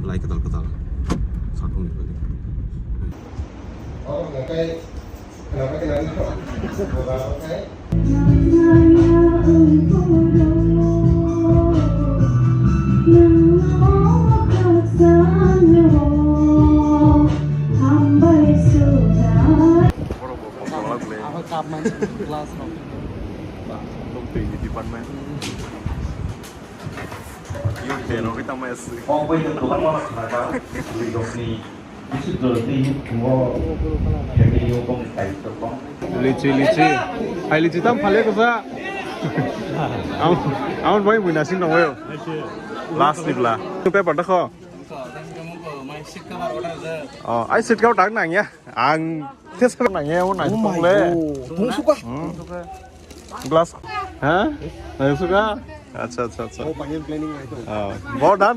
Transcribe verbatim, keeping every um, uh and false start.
Lai kwtal kwtal. Satung ni bagwi. Borok bo kok tongla bwle. Abo cup man glass rok. Tong twi ni department. Yung tero kita maya swi. Obo yang tukang mana sana kau? Beli dok ni. Bisu dulu ni, tunggu. Jadi yung kong kai tokong. Lichi, lichi. Hai lichi tam phale ko sa. Am, am bai mui nasing nong yo. Last ni bla. Tu paper dakho. Oh, ai seat cover tak nang ya. Ang test nang ya, oh, nang. Oh my God. Tungsu ka? Glass. Ha? Nang suka? Acha, acha, acha. Oh, panggil planning itu. Oh, bo dan.